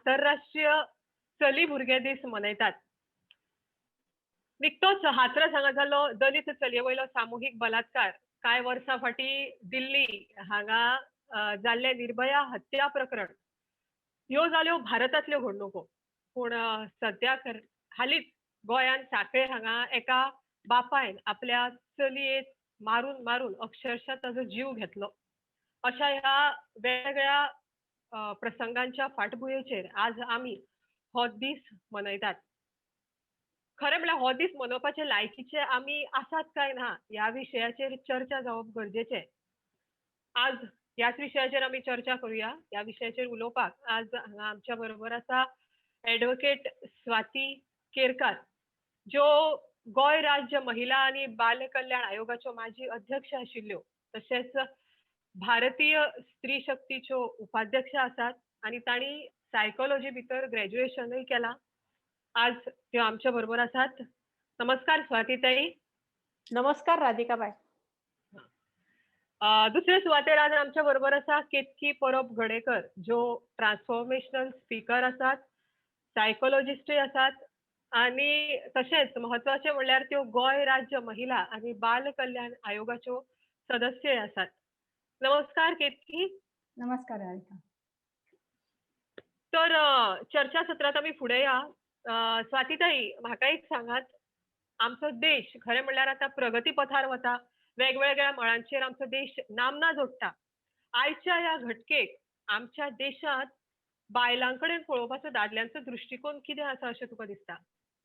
आंतरराष्ट्रीय चली भुरगे दीस मनयतात. निकतोच हाथरस हांगा जाल्लो दलित चलये वयलो सामुहीक बलात्कार, कांय वर्सां फाटीं दिल्ली हांगा जाल्लें निर्भया हत्या प्रकरण, ह्यो जाल्यो भारतांतल्यो घडणुको. पूण सद्या हालींच गोंयांत सांखळे हांगा एका बापायन आपल्या चलयेक मारून मारून अक्षरशः ताजो जीव घेतलो. अशा ह्या वेगवेगळ्या प्रसंगांच्या फाटभुंयेचेर आज आमी हो दीस मनयतात. खरें म्हळ्यार हो दीस मनोवपाचे लायकीचे आमी आसात काय ना ह्या विशयाचेर चर्चा जावप गरजेचें. आज ह्याच विशयाचेर आमी चर्चा करूया. ह्या विशयाचेर उलोवपाक आज हांगा आमच्या बरोबर आसा एडवोकेट स्वाती केरकार, ज्यो गोंय राज्य महिला आनी बाल कल्याण आयोगाच्यो माजी अध्यक्ष आशिल्ल्यो, तशेंच भारतीय स्त्री शक्तीच्यो उपाध्यक्ष आसात आनी तांणी सायकोलॉजी भितर ग्रॅज्युएशनूय केलां. आज त्यो आमच्या बरोबर आसात. नमस्कार स्वाती ताई. नमस्कार राधिका बाय. दुसरे सुवातेर आज आमच्या बरोबर आसा केतकी परब गडेकर, ज्यो ट्रान्सफॉर्मेशनल स्पीकर आसात, सायकोलॉजिस्टूय आसात आनी तशेंच म्हत्वाचें म्हणल्यार त्यो गोंय राज्य महिला आनी बाल कल्याण आयोगाच्यो सदस्यय आसात. नमस्कार केतकी. नमस्कार राधिका. तर चर्चा सत्रांत आमी फुडें या. स्वातीताई, म्हाका एक सांगात, आमचो देश खरें म्हणल्यार आतां प्रगती पथार वता, वेगवेगळ्या मळांचेर आमचो देश नामना जोडटा. आयच्या ह्या घटकेक आमच्या देशांत बायलां कडेन पळोवपाचो दादल्यांचो दृश्टिकोन कितें आसा अशें तुका दिसता?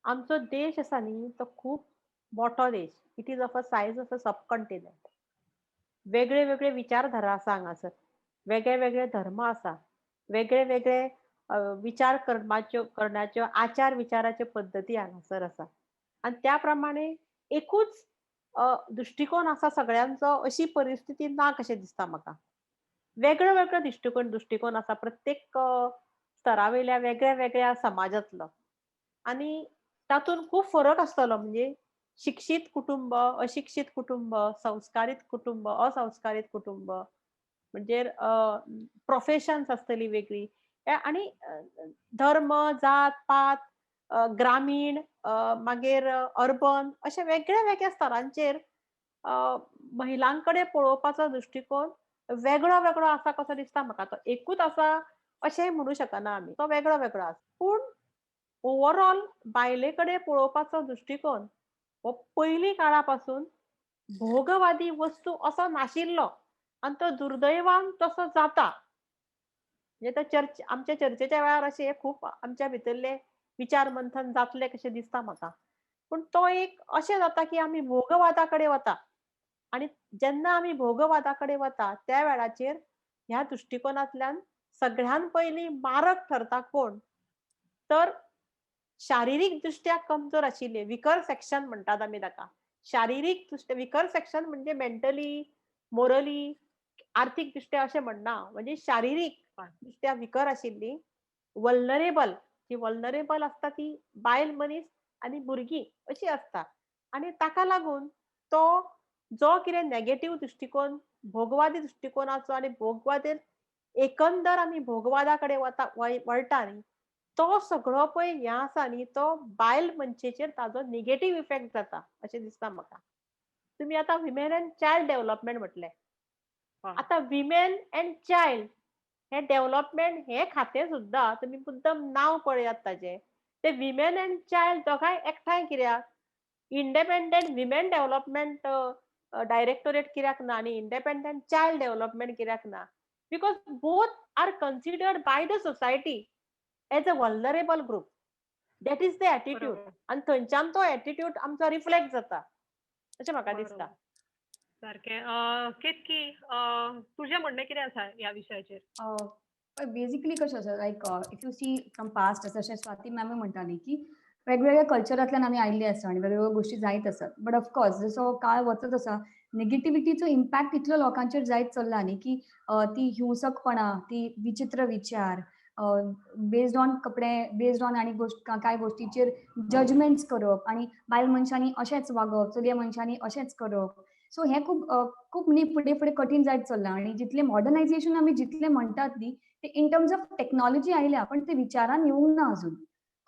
आमचो देश आसा न्ही तो खूब मोठो देश. It is of a size of a subcontinent. वेगळे वेगळे विचारधारा आसा हांगासर, वेगळे वेगळे धर्म आसा, वेगळे वेगळे विचार करण्याच्यो आचार विचाराच्यो पद्दती हांगासर आसा आनी त्या प्रमाणे एकूच दृश्टिकोन आसा सगळ्यांचो अशी परिस्थिती ना कशें दिसता म्हाका. वेगळो वेगळो दृश्टिकोन आसा प्रत्येक स्तरावयल्या वेगळ्या वेगळ्या समाजांतलो आनी तातूंत खूब फरक आसतलो. म्हणजे शिक्षीत कुटुंब, अशिक्षीत कुटुंब, संस्कारीत कुटुंब, असंस्कारीत कुटुंब, म्हणजे प्रोफेशन्स आसतली वेगळी आनी धर्म, जात पात, ग्रामीण, मागीर अर्बन, अशे वेगळ्या वेगळ्या स्तरांचेर महिलां कडेन पळोवपाचो दृश्टिकोन वेगळो वेगळो आसा कसो दिसता म्हाका. तो एकूच आसा अशेंय म्हणू शकना आमी, तो वेगळो वेगळो आसा. पूण ओवरऑल बायले कडेन पळोवपाचो दृश्टिकोन हो पयलीं काळा पासून भोगवादी वस्तू असो नाशिल्लो आनी तो दुर्दैवान तसो जाता. म्हणजे आमच्या चर्चेच्या वेळार अशें खूब आमच्या भितरले विचार मंथन जातले कशें दिसता म्हाका. पूण तो एक अशें जाता की आमी भोगवादा कडेन वता आनी जेन्ना आमी भोगवादा कडेन वता त्या वेळाचेर ह्या दृश्टिकोनांतल्यान सगळ्यान पयलीं मारक ठरता कोण, तर शारिरीक दृष्ट्या कमजोर आशिल्ले, विकर सेक्शन म्हणटात आमी ताका. शारिरीक दृष्ट्या विकर सेक्शन म्हणजे मेंटली, मोरली, आर्थीक दृष्ट्या अशें म्हणना, म्हणजे शारिरीक दृष्ट्या विकर आशिल्ली, वल्नरेबल, जी वल्नरेबल आसता ती बायल मनीस आनी भुरगीं अशी आसता आनी ताका लागून तो जो कितें नेगेटीव दृश्टिकोन, भोगवादी दृश्टिकोनाचो आनी भोगवादी एकंदर आमी भोगवादा कडेन वता वळटा न्ही, तो सगळो पळय हें आसा न्ही तो बायल मनशेचेर ताजो नेगेटीव इफेक्ट जाता अशें दिसता म्हाका. तुमी आतां विमेन एंड चायल्ड डेव्हलपमेंट म्हटलें, आतां विमेन एंड चायल्ड हें डेव्हलपमेंट हें खातें सुद्दां तुमी मुद्दम नांव पळयात ताजें, ते विमेन एंड चायल्ड दोगांय एकठांय कित्याक? इंडिपेंडंट विमेन डेव्हलपमेंट डायरेक्टोरेट कित्याक ना आनी इंडिपेंडंट चायल्ड डेव्हलपमेंट कित्याक ना? Because both are considered by the society as a vulnerable group. That is the attitude आनी थंयच्यान तो एटिट्यूड आमचो रिफ्लेक्ट जाता अशें म्हाका दिसता. सारकें. केतकी, तुजें म्हणणें कितें आसा ह्या विशयाचेर? बेजिकली कशें आसा, like if you see from past, जशें स्वाती मॅमूय म्हणटाली की वेगवेगळ्या कल्चरांतल्यान आमी आयिल्ले आसा आनी वेगवेगळ्यो गोश्टी जायत आसात. बट ऑफकोर्स जसो काळ वचत आसा नेगेटिविटीचो इम्पॅक्ट इतलो लोकांचेर जायत चल्ला न्ही की ती हिंसकपणा, ती विचित्र विचार, बेस्ड ऑन कपडे, बेस्ड ऑन आनी कांय गोश्टीचेर जजमेंट्स करप आनी बायल मनशांनी अशेंच वागप, चलये मनशांनी अशेंच करप. सो हें खूब खूब न्ही फुडें फुडें कठीण जायत चल्लां आनी जितलें मॉडर्नायजेशन आमी जितलें म्हणटात न्ही ते इन टर्म्स ऑफ टॅक्नॉलॉजी आयल्या, पण ते विचारान येवंक ना अजून.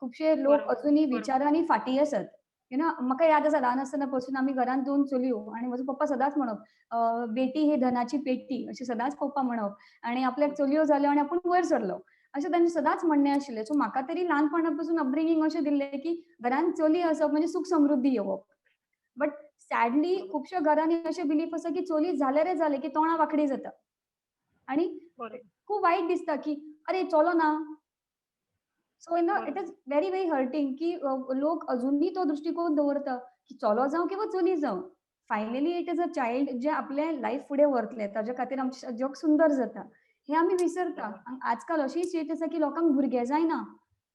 खुबशे लोक अजुनूय विचारांनी फाटीं आसात. You know, म्हाका याद आसा, ल्हान आसतना पसून आमी घरांत दोन चलयो आनी म्हजो पप्पा सदांच म्हणप, बेटी ही धनाची पेटी, अशें सदांच पप्पा म्हणप, आनी आपल्याक चलयो जाल्यो आनी आपूण वयर सरलो, अशें तांचें सदांच म्हणणें आशिल्लें. सो म्हाका तरी ल्हानपणा पसून अपब्रिंगींग अशें दिल्लें की घरांत चली आसप म्हणजे सूख समृद्धी येवप. बट सॅडली खुबश्या घरांनी अशें बिलीफ आसा की चली जालें रे जालें की तोंडा वांकडी जाता, आनी खूब वायट दिसता की अरे चलो ना. So you know, it is very very hurting की लोक अजुनूय तो दृश्टिकोन दवरता की चलो जावं किंवा चली जावं, finally it is a child जे आपलें लायफ फुडें व्हरतलें, ताज्या खातीर आमचें जग सुंदर जाता, हें आमी विसरता. आजकाल अशी स्टेट आसा की लोकांक भुरगें जायना,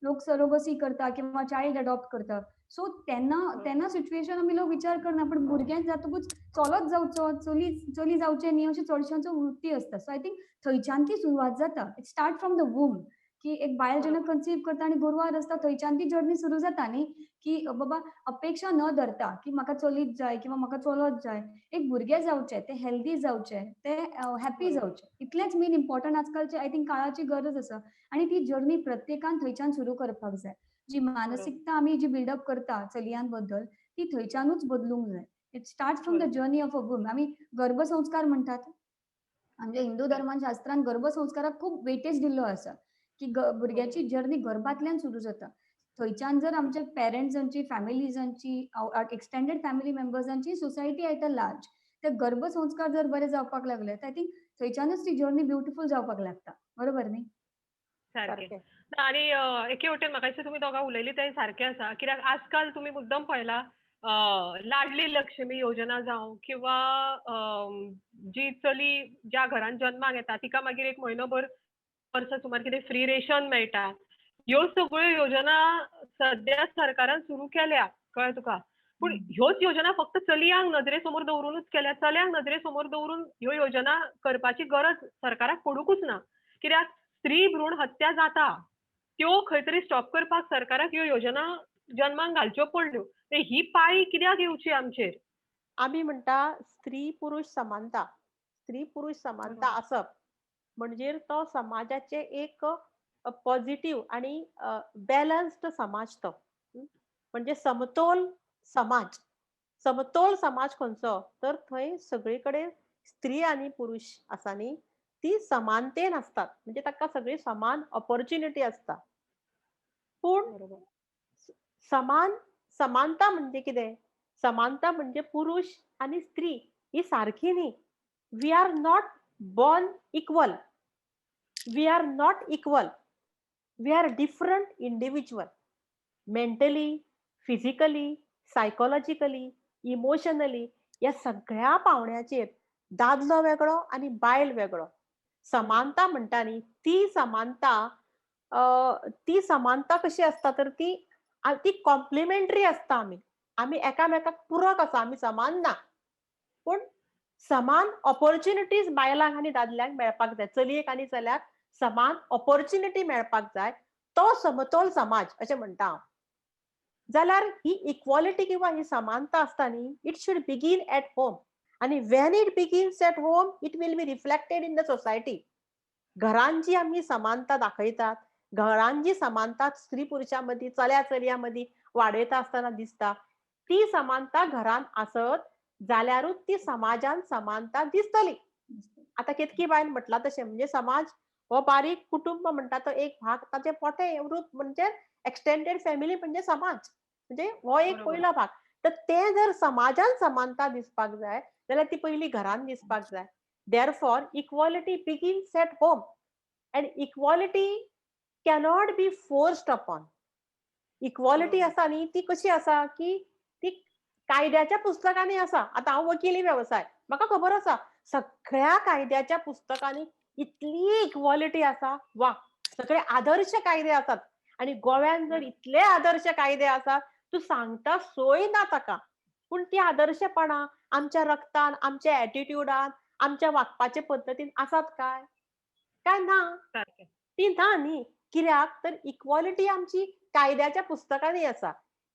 लोक सरोगसी करता किंवा चायल्ड अडॉप्ट करता. सो तेन्ना तेन्ना सिच्युएशन आमी लोक विचार करना, पण भुरगें जातकूच चलोच जावचो, चली चली जावचें न्ही, अशी चडशांचो वृत्ती आसता. सो I think थंयच्यान ती सुरवात जाता. It start from the womb, की एक बायल जेन्ना कन्सीव करता आनी गुरवार आसता, थंयच्यान ती जर्नी सुरू जाता न्ही, की बाबा अपेक्षा न धरता की म्हाका चलीच जाय किंवा म्हाका चलोच जाय, एक भुरगें जावचें, तें हेल्दी जावचें, तें हॅपी जावचें, इतलेंच मेन इम्पॉर्टंट आजकालचे I think काळाची गरज आसा. आनी ती जर्नी प्रत्येकान थंयच्यान सुरू करपाक जाय. जी मानसिकता आमी जी बिल्डअप करता चलयां बद्दल, ती थंयच्यानूच बदलूंक जाय. It start from the journey of a womb. आमी गर्भसंस्कार म्हणटात, आमच्या हिंदू धर्मान शास्त्रान गर्भसंस्काराक खूब वेटेज दिल्लो आसा की भुरग्याची जर्नी गर्भांतल्यान सुरू जाता. थंयच्यान जर आमच्या पेरंट्सांची, फॅमिलीजांची, एक्सटेंडेड फॅमिली मेंबर्सांची, सोसायटी एट अ लार्ज, ते गर्भसंस्कार जर बरे जावपाक लागले तर I think थंयच्यानूच ती जर्नी ब्युटिफूल जावपाक लागता. बरोबर न्ही? सारकें. आनी एके वटेन म्हाका दिसता तुमी दोगां उलयलीं तें सारकें आसा, कित्याक आजकाल तुमी मुद्दम पळयला लाडली लक्ष्मी योजना जावं किंवा जी चली ज्या घरान जन्माक येता तिका मागीर एक म्हयनोभर वर्सा सुमार कितें फ्री रेशन मेळटा, ह्यो सगळ्यो योजना सद्या सरकारान सुरू केल्या, कळ्ळें तुका. पूण ह्योच योजना फक्त चलयांक नदरे समोर दवरूनच केल्या, चल्यांक नदरे समोर दवरून ह्यो योजना करपाची गरज सरकाराक पडुंकूच ना, कित्याक स्त्री भ्रूण हत्या जाता त्यो खंय तरी स्टॉप करपाक सरकाराक ह्यो योजना जन्माक घालच्यो पडल्यो. ही पाळी कित्याक येवची आमचेर? आमी म्हणटा स्त्री पुरुष समानता. स्त्री पुरुष समानता आसप म्हणजे तो समाजाचे एक पॉझिटिव्ह आणि बॅलन्स्ड समाज, तो म्हणजे समतोल समाज. समतोल समाज खंयचो तर थंय सगळे कडेन स्त्री आनी पुरुष आसा न्ही, ती समानतेन आसतात, म्हणजे ताका सगळी समान ऑपॉर्च्युनिटी आसता. पूण समान समानता म्हणजे कितें? समानता म्हणजे पुरुष आनी स्त्री ही सारकी न्ही. We are not born equal, we are not equal, we are different individual, mentally, physically, psychologically, emotionally, ह्या सगळ्या पावंड्याचेर दादलो वेगळो आनी बायल वेगळो. समानता म्हणटा न्ही, ती समानता ती समानता कशी आसता तर ती ती कॉम्प्लिमेंटरी आसता. आमी आमी एकामेकाक पुरक आसा, आमी समान ना, पूण समान ऑपॉर्च्युनिटीज बायलांक आनी दादल्यांक मेळपाक जाय, चलयेक आनी चल्याक समान ऑपॉर्च्युनिटी मेळपाक जाय, तो समतोल समाज अशें म्हणटा हांव. जाल्यार ही इक्वॉलिटी किंवा ही समानता आसता न्ही, it should begin at home, आनी when it begins at home it will be reflected in the society. घरान जी आमी समानता दाखयतात, घरान जी समानता स्त्री पुरुषां मदीं, चल्या चलयां मदीं वाडयता आसतना दिसता, ती समानता घरान आसत जाल्यारूच ती समाजान समानता दिसतली. आतां केतकी बायन म्हटलां तशें, म्हणजे समाज हो बारीक कुटुंब म्हणटा तो एक भाग, ताचे मोठे रूप म्हणजे एक्सटेंडेड फॅमिली म्हणजे समाज, म्हणजे हो एक पयलो भाग. तर ते जर समाजान समानता दिसपाक जाय जाल्यार ती पयली घरान दिसपाक जाय. Therefore equality begins at home and equality cannot be forced upon. Equality आसा न्ही, ती कशी आसा की ती कायद्याच्या पुस्तकांनी आसा. आतां हांव वकिली वेवसाय, म्हाका खबर आसा सगळ्या कायद्याच्या पुस्तकांनी इतली इक्वॉलिटी आसा, वा सगळे आदर्श कायदे आसात. आनी गोव्यान जर इतले आदर्श कायदे आसात, तूं सांगता सोय ना ताका, पूण ती आदर्शपणां आमच्या रक्तान, आमच्या एटिट्यूडान, आमच्या वागपाचे पद्दतीन आसात काय? काय ना, ती ना न्ही. कित्याक तर इक्वॉलिटी आमची कायद्याच्या पुस्तकांनी आसा,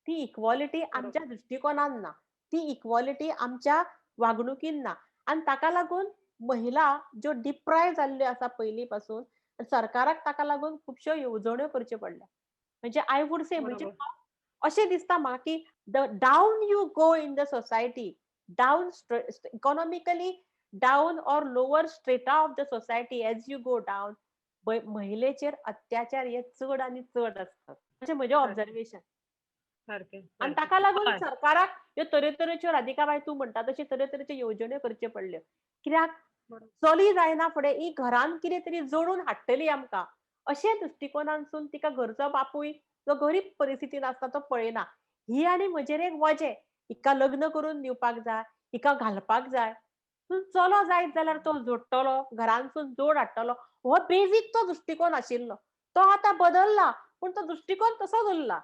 ती इक्वॉलिटी आमच्या दृश्टिकोनान ना, ती इक्वॉलिटी आमच्या वागणुकीन ना. आनी ताका लागून महिला ज्यो डिप्रायव जाल्ल्यो आसा पयलीं पासून, सरकाराक ताका लागून खुबश्यो येवजण्यो करच्यो पडल्या. म्हणजे I would say, म्हणजे अशें दिसता म्हाका की the down you go in the society, down economically down or lower strata of the society, as you go down, महिलेचेर अत्याचार हे चड आनी चड आसतात, अशें म्हजें ऑब्जर्वेशन. आनी ताका लागून सरकाराक ह्यो तरेतरेच्यो, राधिकाबाय तूं म्हणटा तशी तरेतरेच्यो येवजण्यो करच्यो पडल्यो. कित्याक चली जायना फुडें ही घरान कितें तरी जोडून हाडटली आमकां अशे दृश्टिकोनांतसून तिका घरचो बापूय जो गरीब परिस्थितीन आसता तो पळयना, ही आनी म्हजेर एक वजें, हिका लग्न करून दिवपाक जाय, हिका घालपाक जाय. चलो जायत जाल्यार तो जोडटलो, घरांतसून जोड हाडटलो, हो बेजीक तो दृश्टिकोन आशिल्लो, तो आतां बदलला, पूण तो दृश्टिकोन तसोच उरला.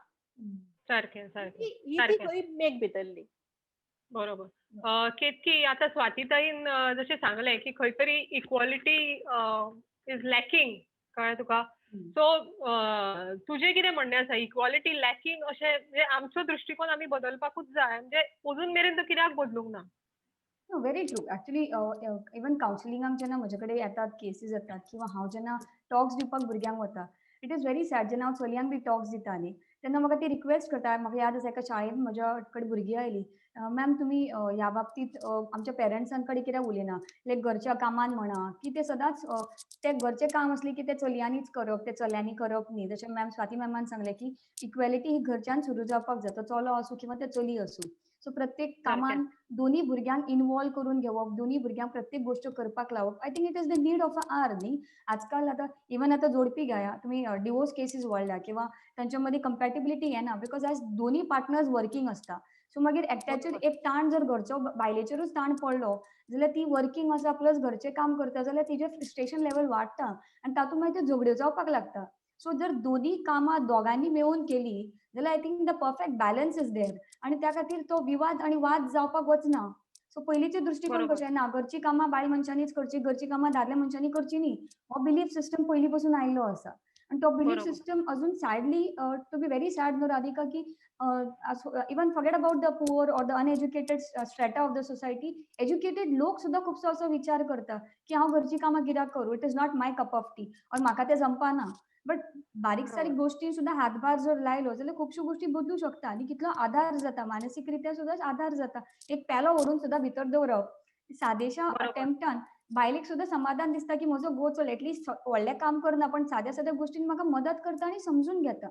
सारकें सारकें, ही ती खरी मेक भितरली. बरोबर. केतकी, आतां स्वातीताईन जशें सांगलें की खंय तरी इक्वॉलिटी is lacking, कळ्ळें तुका? सो तुजें कितें म्हणणें आसा, इक्वॉलिटी लॅकिंग अशें म्हणजे आमचो दृश्टिकोन आमी बदलपाकूच जाय, म्हणजे अजून मेरेन तो कित्याक बदलूंक ना? Very true. Actually even कावन्सिलिंगाक जेन्ना म्हजे कडेन येतात, केसीस येतात किंवा हांव जेन्ना टॉक्स दिवपाक भुरग्यांक वता, it is very sad. जेन्ना हांव चलयांक बी टॉक्स दिता न्ही, तेन्ना म्हाका ती रिक्वेस्ट करता. म्हाका याद आसा, एका शाळेंत म्हज्या कडेन भुरगीं आयली, मॅम तुमी ह्या बाबतींत आमच्या पेरंट्सां कडेन कित्याक उलयना, लायक घरच्या कामान म्हणा की ते सदांच ते घरचें काम असलें की ते चलयांनीच करप, ते चल्यांनी करप न्ही. जशें मॅम स्वाती मॅमान सांगलें की इक्वेलिटी ही घरच्यान सुरू जावपाक जाय, तो चलो आसूं किंवा ते चली आसूं. सो प्रत्येक कामान दोन्ही भुरग्यांक इनवॉल्व करून घेवप, दोन्ही भुरग्यांक प्रत्येक गोश्ट करपाक लावप, I think it is the need of a hour न्ही. आजकाल आतां इवन आतां जोडपी घाया तुमी, डिवोर्स केसीस वाडल्या किंवा तांच्या मदीं कम्पॅटिबिलिटी येना, because आयज दोन्ही पार्टनर्स वर्किंग आसता. सो मागीर एकट्याचेर एक ताण जर घरचो बायलेचेरूच ताण पडलो जाल्यार ती वर्किंग आसा प्लस घरचें काम करता जाल्यार तिजें फ्रस्ट्रेशन लेवल वाडटा आनी तातूंत मागीर त्यो झगड्यो जावपाक लागता. सो जर दोन्ही कामां दोगांनी मेळून केली जाल्यार I think the perfect balance is there, आनी त्या खातीर तो विवाद आनी वाद जावपाक वचना. सो पयलींचे दृश्टिकोन कशें ना, घरची कामां बायल मनशांनीच करची, घरची कामां दादल्या मनशांनी करची न्ही, हो बिलीफ सिस्टम पयलीं पासून आयिल्लो आसा. आनी तो बिलीफ सिस्टम अजून sadly to be very sad न्हू राधिका, की even forget about the poor or the uneducated strata of the society, educated लोक सुद्दां खुबसो असो विचार करता की हांव घरची कामां कित्याक करूं, it is not my cup of tea or म्हाका तें जमपाना. बट बारीक सारीक गोश्टी सुद्दां हातभार जर लायलो जाल्यार खुबश्यो गोश्टी बदलू शकता आनी कितलो आधार जाता, मानसीक रित्या सुद्दां आधार जाता. एक पेलो व्हरून सुद्दां भितर दवरप, सादेशा अटेम्प्टान बायलेक सुद्दां समाधान दिसता की म्हजो घोव चल एटलिस्ट व्हडलें काम करना पण साद्या साद्या गोश्टीन म्हाका मदत करता आनी समजून घेता.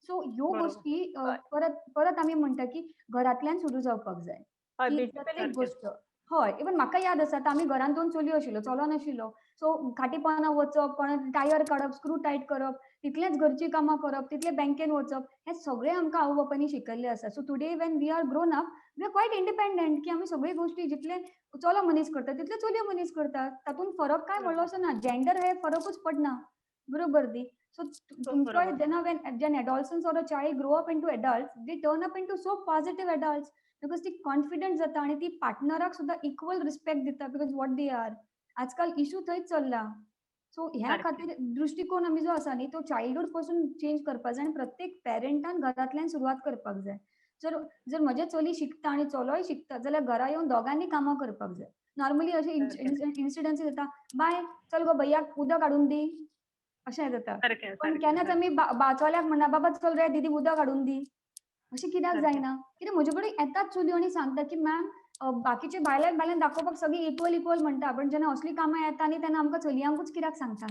सो ह्यो गोश्टी परत परत आमी म्हणटा की घरांतल्यान सुरू जावपाक जाय प्रत्येक गोश्ट. हय, इवन म्हाका याद आसा आतां आमी घरांत दोन चलयो आशिल्ल्यो, चलो नाशिल्लो. सो खाटी-पानां वचप, कोणा टायर काडप, स्क्रू टायट करप, तितलेंच घरचीं कामां करप, तितलें बँकेन वचप, हें सगळें आमकां आवय बापायनी शिकयल्लें आसा. So today when we are grown up we are quite independent, की आमी सगळ्यो गोश्टी जितले चलो मनीस करता तितले चलयो मनीस करतात, तातूंत फरक काय व्हडलो असो ना, जेंडर हे फरकूच पडना, बरोबर न्ही. सो तुमचोय जेन्ना when adolescence or a child grow up into adults, they turn up into so positive adults because ती कॉन्फिडंट जाता आनी ती पार्टनराक सुद्दां इक्वल रिस्पेक्ट दिता, because what they are. आजकाल इशू थंयच चल्ला. सो ह्या खातीर दृश्टिकोन आमी जो आसा न्ही तो चायल्डहूड पासून चेंज करपाक जाय आनी प्रत्येक पेरंटान घरांतल्यान सुरवात करपाक जाय. जर जर म्हजें चली शिकता आनी चलोय शिकता जाल्यार घरा येवन दोगांनी कामां करपाक जाय. नॉर्मली अशे इन्सिडन्सीस जाता, बाय चल गो भैयाक उदक हाडून दी, अशें जाता. पण केन्नाच आमी चल्याक म्हणना बाबा चल रे दिदी उदक हाडून दी, अशें कित्याक जायना? कित्याक म्हजे कडेन येतात चलयो आनी सांगता की मॅम बाकीचे बायलांक बायलांक दाखोवपाक सगळीं इक्वल इक्वल म्हणटा, पण जेन्ना असलीं कामां येता न्ही तेन्ना आमकां चलयांकूच कित्याक सांगता?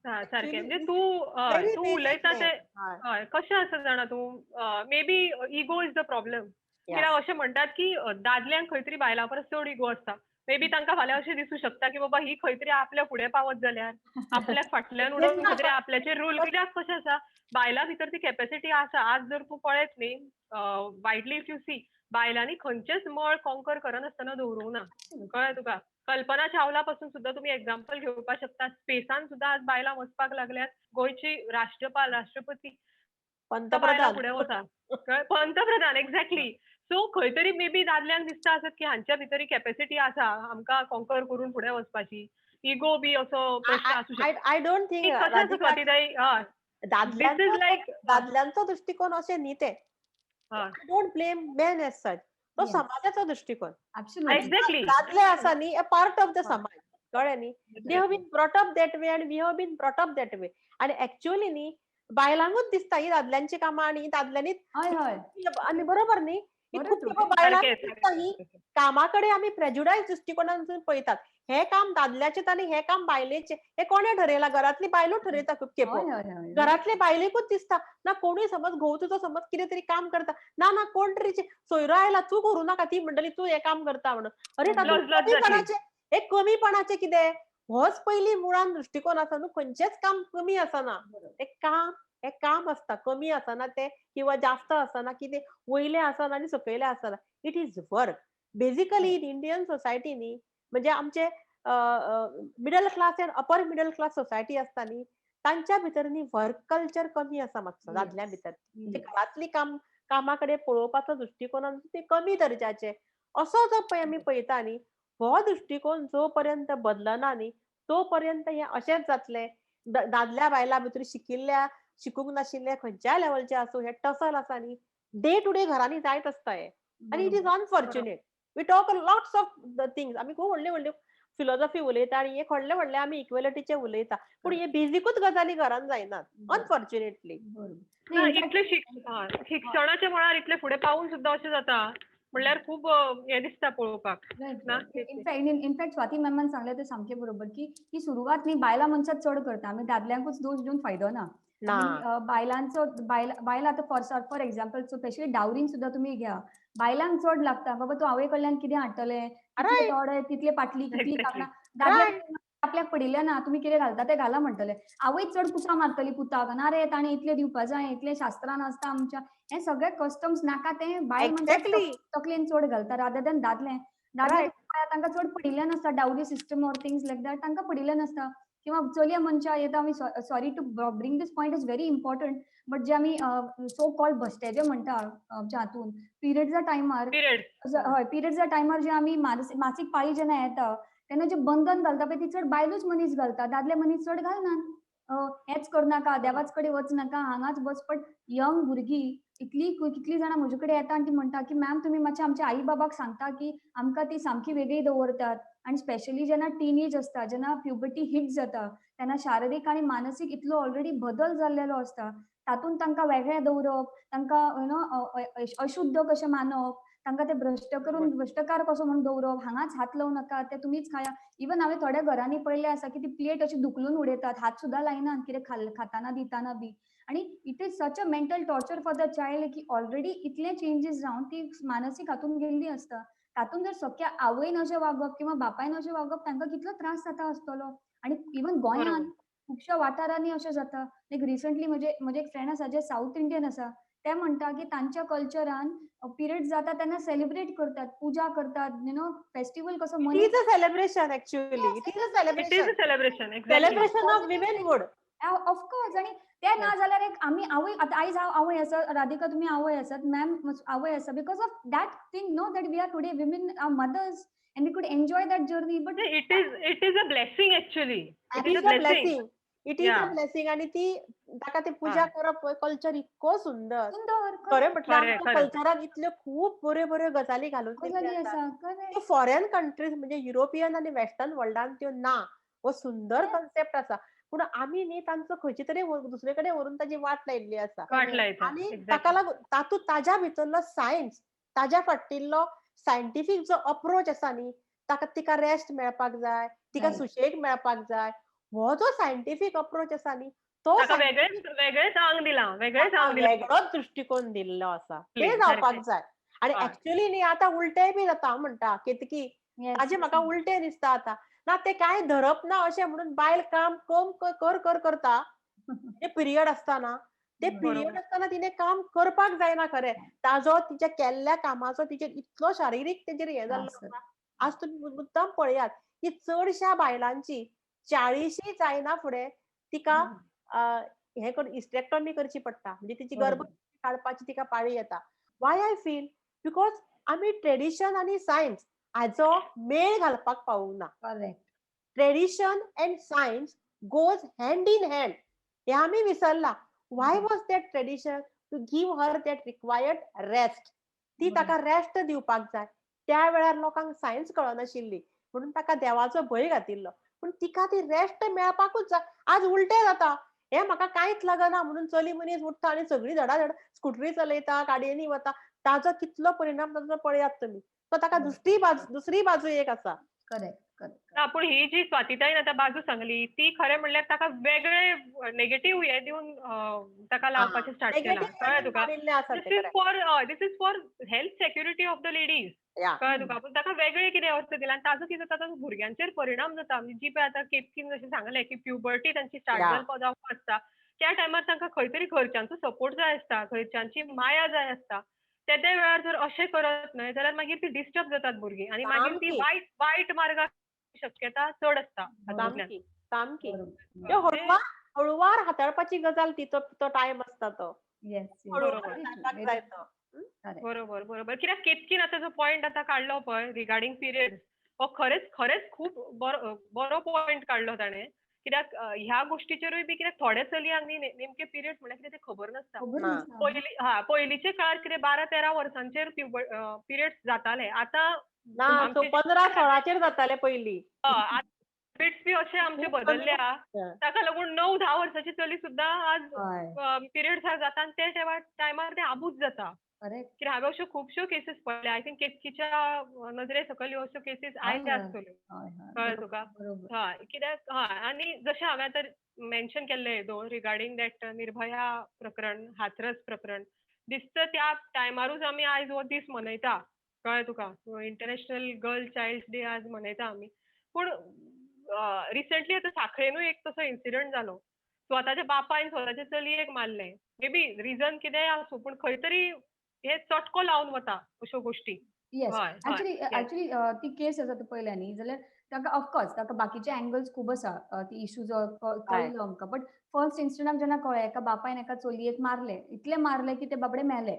सारकें, म्हणजे तूं तूं उलयता तें कशें आसा जाणा तूं, maybe ego is the problem. कित्याक अशें म्हणटात की दादल्यांक खंय तरी बायलां परस चड इगो आसता, मे बी तांकां फाल्यां अशें दिसूं शकता की बाबा ही खंय तरी आपल्या फुडें पावत जाल्यार आपल्याक फाटल्यान उडोवन खंय तरी आपल्याचेर रूल. कित्याक कशें आसा, बायलां भितर ती कॅपेसिटी आसा. आज जर तूं पळयत न्ही वायडली if you see, बायलांनी खंयचेच मळ कॉन्कर करनासतना दवरूंक ना, कळ्ळें तुका? कल्पना चावला पासून सुद्दां तुमी एग्जाम्पल घेवपाक शकता. स्पेसान सुद्दां आज बायलां वचपाक लागल्यात. गोंयची राष्ट्रपाल, राष्ट्रपती, पंतप्रधान फुडें वता, पंतप्रधान, एक्झॅक्टली. सो खंय तरी मे बी दादल्यांक दिसता आसत की हांच्या भितर कॅपेसिटी आसा आमकां कॉन्कर करून फुडें वचपाची, इगो बी असो प्रश्न आसूं शकता. I don't think कशें आसा स्वातीताई, this is like दादल्यांचो दृश्टिकोन अशें न्ही तें. I don't blame men as such, तो समाजाचो दृश्टिकोन. एक्झॅक्टली, दादले आसा न्ही a part of the समाज, कळ्ळें न्ही? They have been brought up that way and we have been brought up that way. आनी एक्च्युअली न्ही बायलांकूच दिसता ही दादल्यांची कामां आनी दादल्यांनीच, हय हय आनी बरोबर न्ही, ही बरें खूब तुवें. खेपो बायलांक सारकें, दिसता ही सारकें. कामा कडेन आमी प्रेजुडायज दृश्टिकोनांतून पळयतात. हें काम दादल्याचें आनी हें काम बायलेचें, हें कोणें ठरयलां? घरांतली बायलो ठरयता खूब खेपो. हय हय हय घरांतले बायलेकूच दिसता ना कोणूय समज घोव तुजो समज कितें तरी काम करता, ना ना कोण तरी सोयरो आयला तूं करूं नाका, ती म्हणटली तूं हें काम करता म्हणून. अरे तातूंत लज लज जातली. कमीपणाचें, हे कमीपणाचें कितें? होच पयलीं मुळान दृश्टिकोन आसा न्हू, खंयचेंच काम कमी आसना. तें काम हें काम आसता, कमी आसना तें किंवा जास्त आसना, कितें वयलें आसना आनी सकयलें आसना. It is work. Basically in Indian society न्ही, म्हणजे आमचे middle class and upper middle class society आसता न्ही, तांच्या भितर न्ही वर्क कल्चर कमी आसा मातसो दादल्यां भितर. म्हणजे घरांतली कामा कडेन पळोवपाचो दृश्टिकोन ते कमी दर्जाचे असो जो पळय आमी पळयता न्ही, हो दृश्टिकोन जो पर्यंत बदलना न्ही तो पर्यंत हें अशेंच जातलें. दादल्या बायलां भितर शिकिल्ल्या शिकूंक नाशिल्ल्या खंयच्याय लेवलचे आसूं, हे टसल आसा न्ही डे टू डे घरांनी जायत आसता हें. आनी it is unfortunate. We talk lots of the things, आमी खूब व्हडले व्हडले फिलॉसॉफी उलयता आनी एक व्हडले व्हडले आमी इक्वेलिटीचे उलयता, पूण हे बेजिकूच गजाली घरान जायनात अनफॉर्च्युनेटली. ना, इतले शिक्षणाच्या मळार इतले फुडें पावून सुद्दां अशें जाता म्हणल्यार खूब हें दिसता पळोवपाक. ना? इनफॅक्ट स्वाती मॅमान सांगलें तें सामकें बरोबर की ही सुरवात न्ही बायलां मनशां चड करता, आमी दादल्यांकूच दोश दिवन फायदो ना. ना. बायलांचो बायलां आतां फॉर एक्झाम्पल स्पेशली डावरीन सुद्दां तुमी घ्या, बायलांक चड लागता बाबा तूं आवय कडल्यान कितें हाडटलें, कितले तोडे, तितले पाटली, कितली कांकणां. दादल्यांक आपल्याक पडिल्लें ना, तुमी कितें घालता तें घाला म्हणटले. आवय चड कुसां मारतली पुताक, ना रे ताणें इतलें दिवपा जाय, इतलें शास्त्रान आसता आमच्या, हें सगळें कस्टम्स नाका तें बायल मनशां तकलेन चड घालता रादर दॅन दादले. दादले तांकां चड पडिल्लें नासता dowry system or things like that, तांकां पडिल्लें नासता. किंवा चलया मनशां येता, आमी sorry to bring this point is very important, but जे आमी सो कॉल्ड भश्टे जे म्हणटा आमच्या हातून पिरियड्सा टायमार, हय पिरियड्सा टायमार जे आमी मासीक पाळी जेन्ना येता तेन्ना जे बंधन घालता पळय ती चड बायलूच मनीस घालता, दादले मनीस चड घालनात. हेंच करनाका, देवाच कडेन वच नाका, हांगाच बस. बट यंग भुरगीं इतली कितली जाणां म्हजे कडेन येता आनी ती म्हणटा की मॅम तुमी मातशें आमच्या आई बाबाक सांगता की आमकां ती सामकी वेगळी दवरतात. आनी स्पेशली जेन्ना टीनेज आसता, जेन्ना प्युबर्टी हिट जाता तेन्ना शारिरीक आनी मानसीक इतलो ऑलरेडी बदल जाल्लेलो आसता, तातूंत तांकां वेगळें दवरप, तांकां you know अशुद्ध कशें मानप, तांकां ते भ्रश्ट करून भ्रश्टकार कसो म्हणून दवरप, हांगाच हात लावं नाका, ते तुमीच खाया. इवन हांवें थोड्या घरांनी पळयल्लें आसा की ती प्लेट अशी धुकलून उडयतात, हात सुद्दां लायनात कितें खाताना दिताना बी. आनी it is such a mental torture for the child की ऑलरेडी इतले चेंजीस जावन ती मानसीक हातून गेल्ली आसता, तातूंत जर सख्या आवयन अशें वागप किंवा बापायन अशें वागप तांकां कितलो त्रास जाता आसतलो. आनी इवन गोंयांत खुबश्या वाठारांनी अशें जाता. लायक रिसंटली म्हजे एक फ्रेंड आसा जे सावथ इंडियन आसा, ते म्हणटा की तांच्या कल्चरान पिरियड जाता तेन्ना सेलिब्रेट करतात, पुजा करतात, you know festival कसो It is a celebration actually. It is a celebration. It is a celebration. Exactly. Celebration of womanhood. Of course. आनी ते ना जाल्यार एक आमी आवय, आतां आयज हांव आवय आसा, राधिका तुमी आवय आसात, मॅम आवय आसा, because of that thing no that we are today women are mothers and we could enjoy that journey. But it is a blessing actually. It is a blessing. It is a blessing. आनी ती ताका ती पुजा करप culture इतको सुंदर सुंदर. खरें म्हटल्यार आमच्या कल्चरान इतल्यो खूब बऱ्यो बऱ्यो गजाली घालून आसा. फॉरेन कंट्रीज म्हणजे युरोपियन आनी वेस्टर्न वर्ल्डान त्यो ना. हो सुंदर कॉन्सेप्ट आसा, पूण आमी न्ही तांचो खंयचे तरी दुसरे कडेन व्हरून ताजी वाट लायिल्ली आसा. आनी ताका लागून तातूंत ताज्या भितरलो सायन्स, ताज्या फाटिल्लो सायंटिफीक जो अप्रोच आसा न्ही, ताका तिका रेस्ट मेळपाक जाय, तिका सुशेग मेळपाक जाय, हो जो सायंटिफीक अप्रोच आसा न्ही तो वेगळेच आंग दिला, वेगळोच दृश्टिकोन दिल्लो आसा, ते जावपाक जाय. आनी एक्च्युअली न्ही आतां उलटें बी जाता म्हणटा केतकी, ताजें म्हाका उलटें दिसता आतां. ना ते कांय धरप ना अशें म्हणून बायल काम कम कर कर करता, ते पिरियड आसतना, ते पिरियड आसतना तिणें काम करपाक जायना. खरें ताजो तिच्या केल्ल्या कामाचो तिचेर इतलो शारिरीक तेजेर हें जाल्लो आसा. आज तुमी मुद्दाम पळयात की चडश्या बायलांची 40 जायना फुडें तिका हें करून हिस्टेक्टॉमी करची पडटा, म्हणजे तिची गर्भ काडपाची तिका पाळी येता. वाय I feel because आमी ट्रेडिशन आनी सायन्स हाजो मेळ घालपाक पावूंक ना. Tradition and science goes hand in hand हें आमी विसरला. Why was that tradition? To give her that required rest. ती ताका रेस्ट दिवपाक जाय. त्या वेळार लोकांक सायन्स कळनाशिल्ली म्हणून ताका देवाचो भंय घातिल्लो. पूण तिका ती रेस्ट मेळपाकूच जाय. आज उलटें जाता, हें म्हाका कांयच लागना म्हणून चली मनीस उठ्ठा आनी सगळी धडाधड स्कुटरी चलयता, गाडयेनी वता. ताजो कितलो परिणाम ताजो पळयात तुमी. सो ताका दुसरी बाजू एक आसा. Correct correct. ना, पूण ही जी स्वातीताईन आतां बाजू सांगली ती खरें म्हणल्यार ताका वेगळे नेगेटीव हे दिवन ताका लावपाचें स्टार्ट केलां. कळ्ळें तुका? This is for health security of the ladies. कळ्ळें तुका? पूण ताका वेगळें कितें अर्थ दिला आनी ताजो कितें जाता, भुरग्यांचेर परिणाम जाता. म्हणजे जी पळय आतां केतकीन जशें सांगलें की प्युबर्टी तांची स्टार्ट जावपाक आसता, त्या टायमार तांकां खंय तरी घरच्यांचो सपोर्ट जाय आसता, घरच्यांची माया जाय आसता. ते वेळार जर अशें करत न्हय जाल्यार मागीर ती डिस्टर्ब जातात भुरगीं आनी मागीर ती वायट वायट मार्गाक शक्यता चड आसता. सामकी सामकी हळुवार हाताळपाची गजाल ती, तो टायम आसता तो. बरोबर बरोबर. कित्याक केतकीन आतां जो पॉयंट आतां काडलो पळय रिगार्डींग पिरियड्स, हो खरेंच खरेंच खूब बरो पॉयंट काडलो ताणें. कित्याक ह्या गोष्टीचेरूय बी कित्याक थोड्या चलयांक न्ही नेमके पिरियड्स म्हणल्यार कितें तें खबर नासता. पयलीं पयलींच्या काळार कितें 12-13 वर्सांचेर पिरियड्स जाताले, आतां 15-16 जाताले पयलीं. पिरियड्स बी अशे आमचे बदलल्या, ताका लागून 9-10 वर्साची चली सुद्दां आज पिरियड्स जाता आनी ते टायमार ते आबूज जाता. कित्याक हांवें अश्यो खुबश्यो केसीस पळयल्या. I think केतकीच्या नजरे सकयल ह्यो अश्यो केसीस आयल्या आसतल्यो. कळ्ळें तुका? हय, कित्याक हय. आनी जशें हांवें आतां मेन्शन केल्लें येदोळ रिगार्डींग that Nirbhaya प्रकरण, हाथरस प्रकरण, दिसता त्या टायमारूच आमी आयज हो दीस मनयता. कळ्ळें तुका? इंटरनॅशनल गर्ल चायल्ड डे आज मनयता आमी. पूण रिसंटली आतां साखळेनूय एक तसो इन्सिडंट जालो. स्वताच्या बापायन स्वताच्या चलयेक मारलें. मे बी रिजन कितेंय आसूं, पूण खंय तरी हे चटको लावन वता अश्यो गोष्टी. येस, एक्चुअली ती केस आसा ती पळयल्या न्ही जाल्यार ताका ऑफकोर्स ताका बाकीचे एंगल्स खूब आसा, ती इश्यूज कळ्ळो आमकां. बट फर्स्ट इन्स्टंटाक जेन्ना कळ्ळें एका बापायन एका चलयेक मारलें, इतलें मारलें की ते बाबडे मेले.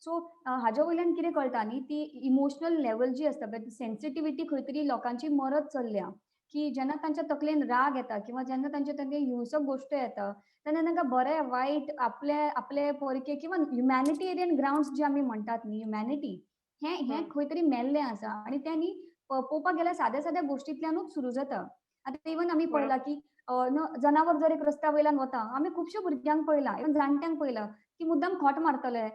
सो हाज्या वयल्यान कितें कळटा न्ही, ती इमोशनल लेवल जी आसता पळय, सेन्सिटिविटी खंय तरी लोकांची मरत चल्ल्या की जेन्ना तांच्या तकलेन राग येता किंवा जेन्ना तांच्या तकलेन हिंसक गोश्ट येता तेन्ना तांकां बरें वायट आपले आपले परके किंवा ह्युमॅनिटेरियन ग्रावंड्स जे आमी म्हणटात न्ही, ह्युमॅनिटी हें हें खंय तरी मेल्लें आसा. आनी तें न्ही पळोवपाक गेल्यार साद्या साद्या गोश्टींतल्यानूच सुरू जाता. आतां इवन आमी पळयलां की जनावर जर एक रस्त्या वयल्यान वता, आमी खुबश्या भुरग्यांक पळयलां, इवन जाणट्यांक पळयलां की मुद्दाम खोट मारतले,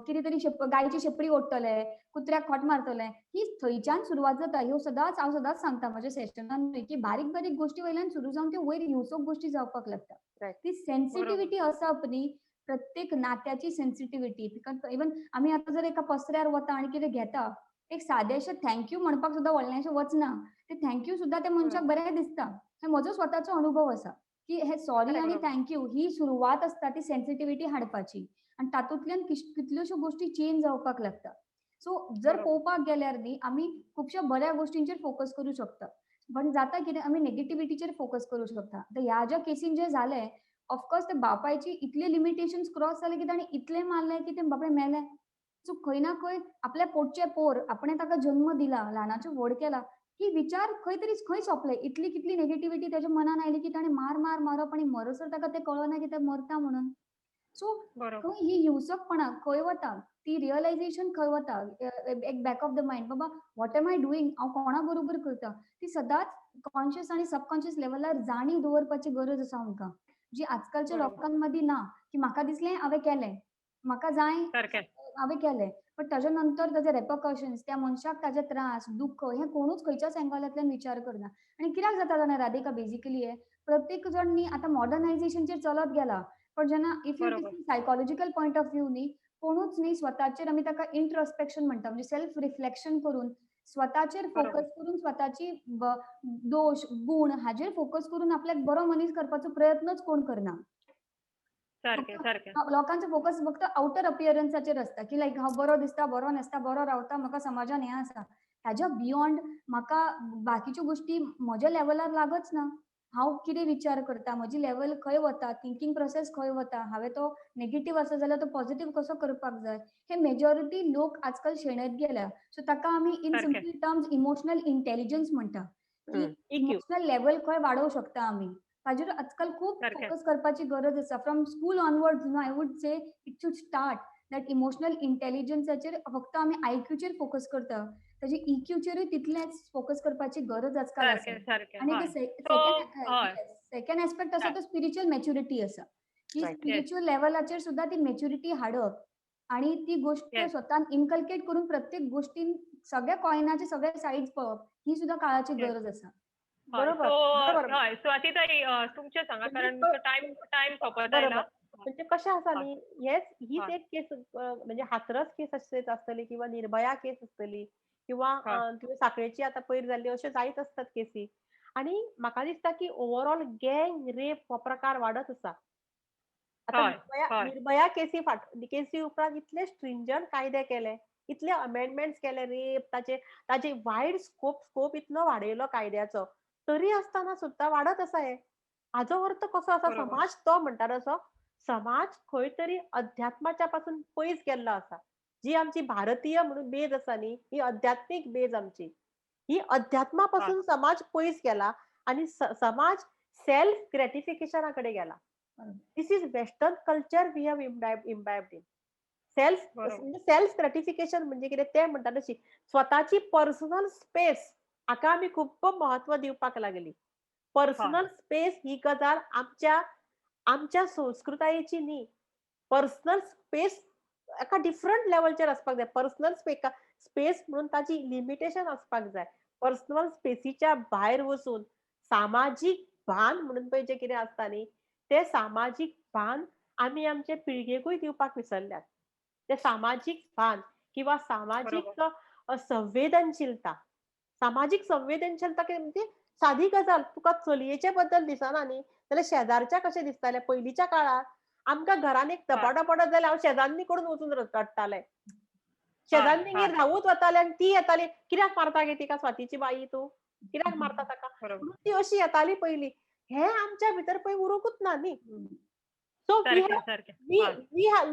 कितें तरी गायची शेपडी ओडटले, कुत्र्याक खोट मारतले. ही थंयच्यान सुरवात जाता. ह्यो सदांच हांव सदांच सांगता म्हज्या सेशनान की बारीक बारीक गोश्टी वयल्यान सुरू जावन त्यो वयर हिंसक गोश्टी जावपाक लागता. ती सेन्सिटिविटी आसप न्ही, प्रत्येक नात्याची सेन्सिटिविटी. Because even आमी आतां जर एका पसऱ्यार वता आनी कितें घेता, एक सादेशें thank you म्हणपाक सुद्दां व्हडलेंशें वचना, ते thank you सुद्दां त्या मनशाक बरें दिसता. हे म्हजो स्वताचो अनुभव आसा की हे सॉरी आनी thank you ही सुरवात आसता ती सेन्सिटिविटी हाडपाची, आनी तातूंतल्यान कितल्योश्यो गोश्टी चेंज जावपाक लागता. सो जर पळोवपाक गेल्यार न्ही आमी खुबश्या बऱ्या गोश्टींचेर फोकस करूं शकता, पण जाता कितें आमी नेगेटिविटीचेर फोकस करूं शकता. आतां ह्या ज्या केसीन जें जालें, ऑफकोर्स ते बापायची इतले लिमिटेशन्स क्रॉस जाले की ताणें इतलें मारलें की तें बाबडें मेलें. सो खंय ना खंय आपल्या पोटचें पोर, आपणें ताका जन्म दिला, ल्हानाचें व्हड केला, ही विचार खंय तरी खंय सोंपले. इतली कितली नेगेटिविटी ताच्या मनान आयली की ताणें मार मार मारप आनी मरसर ताका तें कळना की तें मरता म्हणून. सो खंय ही हिंसकपणा खंय वता, ती रियलायझेशन खंय वता, एक बॅक ऑफ the mind, बाबा what M I doing, हांव कोणा बरोबर करता, ती सदांच कॉन्शियस आनी सबकॉन्शियस लेवलार जाणीव दवरपाची गरज आसा आमकां, जी आजकालच्या लोकांमदीं ना. की म्हाका दिसलें हांवें केलें, म्हाका जाय हांवें केलें, पण ताज्या नंतर ताजे रेपरकशन्स, त्या मनशाक ताजे त्रास दुख्ख हें कोणूच खंयच्याच एंगलांतल्यान विचार करना. आनी कित्याक जाता जाणा राधिका, बेजिकली हे प्रत्येक जण न्ही आतां मॉडर्नायझेशनचेर चलत गेला, पण जेन्ना if you psychological point of view न्ही कोणूच न्ही स्वताचेर, आमी ताका इंट्रोस्पेक्शन म्हणटा, म्हणजे सेल्फ रिफ्लेक्शन करून स्वताचेर फोकस करून स्वताची दोश गुण हाजेर फोकस करून आपल्याक बरो मनीस करपाचो प्रयत्नच कोण करना. लोकांचो फोकस फक्त आउटर अपियरन्साचेर आसता की लायक हांव बरो दिसता, बरो न्हेसता, बरो रावता, म्हाका समाजान हें आसा. ताज्या बियोंड म्हाका बाकीच्यो गोश्टी म्हज्या लेवलार लागच ना. हांव कितें विचार करता, म्हजी लेवल खंय वता, थिंकींग प्रोसेस खंय वता, हांवें तो नेगेटीव आसा जाल्यार तो पॉझिटीव कसो करपाक जाय, हे मेजॉरिटी लोक आजकाल शेणत गेल्या. सो ताका आमी in simple terms emotional intelligence म्हणटा, की इमोशनल लेवल खंय वाडोवंक शकता आमी. ताजेर आजकाल खूब फोकस करपाची गरज आसा. From school onwards no I would say it should start that emotional इंटेलिजन्साचेर. फक्त आमी आयक्यूचेर फोकस करता, ताजे इक्यूचेरूय तितलेंच फोकस करपाची गरज आजकाल आसा. आनी सेकंड एस्पेक्ट आसा तो स्पिरिच्युअल मॅच्युरिटी आसा, की स्पिरिच्युअल लेवलाचेर सुद्दां ती मॅच्युरिटी हाडप आणि ती गोष्ट स्वतःन इन्कल्केट करून प्रत्येक गोष्टीन सगळ्या कॉयनाचे सगळे साइड्स पळोवप ही सुद्दां काळाची गरज आसा. बरोबर. स्वातीताई तुमचें सांगा, कारण टायम सोंपत आयला. म्हणजे कशें आसा न्ही, हीच एक केस म्हणजे हाथरस केस आसतली किंवा निर्भया केस आसतली किंवा साखळेची आतां पयर जाल्ली, अश्यो जायत आसतात केसी. आनी म्हाका दिसता की ओवरऑल गँग रेप हो प्रकार वाडत आसा. आतां निर्भया केसी केसी उपरांत इतले स्ट्रिंजंट कायदे केले, इतले अमेंडमेंट्स केले, रेप ताचे वायड स्कोप इतलो वाडयलो कायद्याचो, तरी आसतना सुद्दां वाडत आसा. हे हाजो अर्थ कसो आसा, समाज तो म्हणटा तसो समाज खंय तरी अध्यात्माच्या पासून पयस गेल्लो आसा. जी आमची भारतीय म्हणून बेज आसा न्ही, ही अध्यात्मीक बेज आमची, ही अध्यात्मा पासून समाज पयस गेला आनी समाज सेल्फ ग्रेटिफिकेशना कडेन गेला. This is western culture we have imbibed in. Self self gratification म्हणजे कितें तें म्हणटा तशी स्वताची पर्सनल स्पेस हाका आमी खूब महत्व दिवपाक लागली. पर्सनल स्पेस ही गजाल आमच्या आमच्या संस्कृतायेची न्ही. पर्सनल स्पेस एका डिफरंट लेवलचेर आसपाक जाय. पर्सनल स्पेस म्हणून ताची लिमिटेशन आसपाक जाय. पर्सनल स्पेसीच्या भायर वचून सामाजीक भान म्हणून पळय जें कितें आसता न्ही, ते सामाजीक भान आमी आमचे पिळगेकूय दिवपाक विसरल्यात. ते सामाजीक भान किंवा सामाजीक संवेदनशीलता, सामाजीक संवेदनशीलता म्हणजे सादी गजाल, तुका चलयेचे बद्दल दिसना न्ही जाल्यार शेजारच्या कशें दिसतालें. पयलींच्या काळार आमकां घरान एक धपाटो पडत जाल्यार हांव शेजान्नी कडून वचून रडटालें, शेजान्नीगेर धांवत वतालें आनी ती येताली, कित्याक मारता गे तिका स्वातीची बाई, तूं कित्याक मारता ताका, म्हणून ती अशी येताली पयलीं. हे आमच्या भितर पळय उरूंकूच ना न्ही. So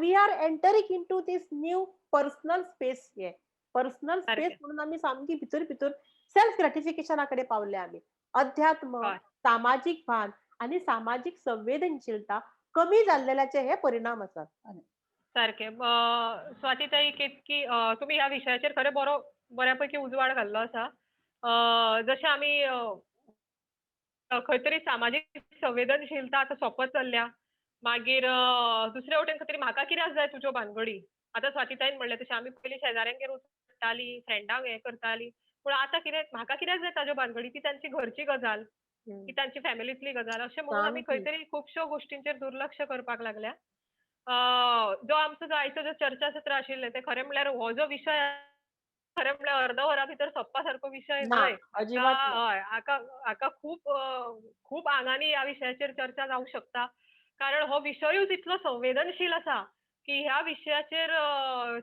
we are entering into this new personal space. हे पर्सनल स्पेस म्हणून आमी सामकी भितर भितर सेल्फ ग्रेटिफिकेशना कडेन पावले आमी. अध्यात्म, सामाजीक भान आनी सामाजीक संवेदनशीलता कमी जाल्ल्याचे हे परिणाम आसात. सारके स्वातीताई, केतकी तुमी ह्या विशयाचेर खरें बरो बऱ्यापैकी उजवाड घाल्लो आसा. जशें आमी खंय तरी सामाजीक संवेदनशीलता आतां सोंपत चल्ल्या, मागीर दुसरे वटेन खंय तरी म्हाका कित्याक जाय तुज्यो भानगडी. आतां स्वातीताईन म्हणलें तशें आमी पयलीं शेजाऱ्यांगेर वचून फ्रेंडांक हें करताली, पूण आतां कितें म्हाका कित्याक जाय ताज्यो भानगडी, ती तांची घरची गजाल, ती तांची फॅमिलींतली गजाल, अशें म्हणून आमी खंय तरी खुबश्यो गोश्टींचेर दुर्लक्ष करपाक लागल्या. जो आमचो जो आयचो जो चर्चासत्र आशिल्लें तें खरें म्हणल्यार हो जो विशय खरें म्हणल्यार अर्द वरा भितर सोंपपा सारको विशय न्हय. हय, हाका खूब खूब आंगांनी ह्या विशयाचेर चर्चा जावंक शकता, कारण हो विशयूच इतलो संवेदनशील आसा की ह्या विशयाचेर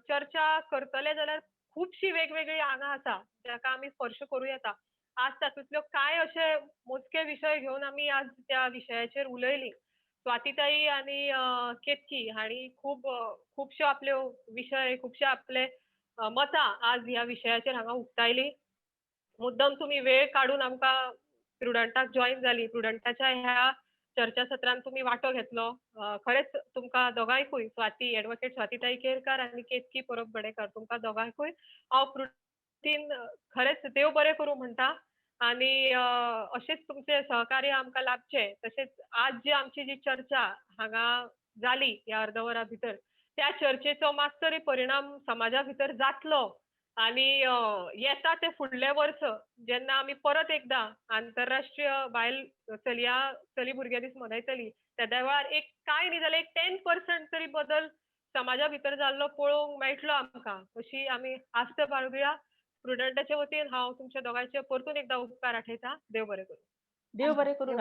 चर्चा करतले जाल्यार खुबशीं वेगवेगळीं आंगां आसा जाका आमी स्पर्श करूं येता. आज तातूंतल्यो कांय अशे मोजके विशय घेवन आमी आज त्या विशयाचेर उलयलीं. स्वातीताई आनी केतकी हांणी खूब खुबश्यो आपल्यो विशय, खुबशे आपले मतां आज ह्या विशयाचेर हांगा उक्तायली. मुद्दम तुमी वेळ काडून आमकां प्रुडंटाक जॉयन जाली, प्रुडंटाच्या ह्या चर्चासत्रांत तुमी वांटो घेतलो, खरेंच तुमकां दोगांयकूय, स्वाती एडवोकेट स्वातीताई केरकार आनी केतकी परब गडेकर, तुमकां दोगांयकूय हांव प्रुडंटीन खरेंच देव बरें करूं म्हणटा आनी अशेंच तुमचें सहकार्य आमकां लाभचें. तशेंच आज जी आमची जी चर्चा हांगा जाली ह्या अर्द वरा भितर, त्या चर्चेचो मातसो तरी परिणाम समाजा भितर जातलो आनी येता ते फुडलें वर्स जेन्ना आमी परत एकदां आंतरराष्ट्रीय बायल चलया चली भुरग्यां दीस मनयतली तेद्या वेळार एक कांय न्ही जाल्यार एक 10% तरी बदल समाजा भितर जाल्लो पळोवंक मेळटलो आमकां, अशी आमी आस्त बाळगुया. प्रुडंटाचे वतीन हांव तुमच्या दोगांयचे परतून एकदां उपकार आठयता. देव बरें करूं. देव बरें करूं.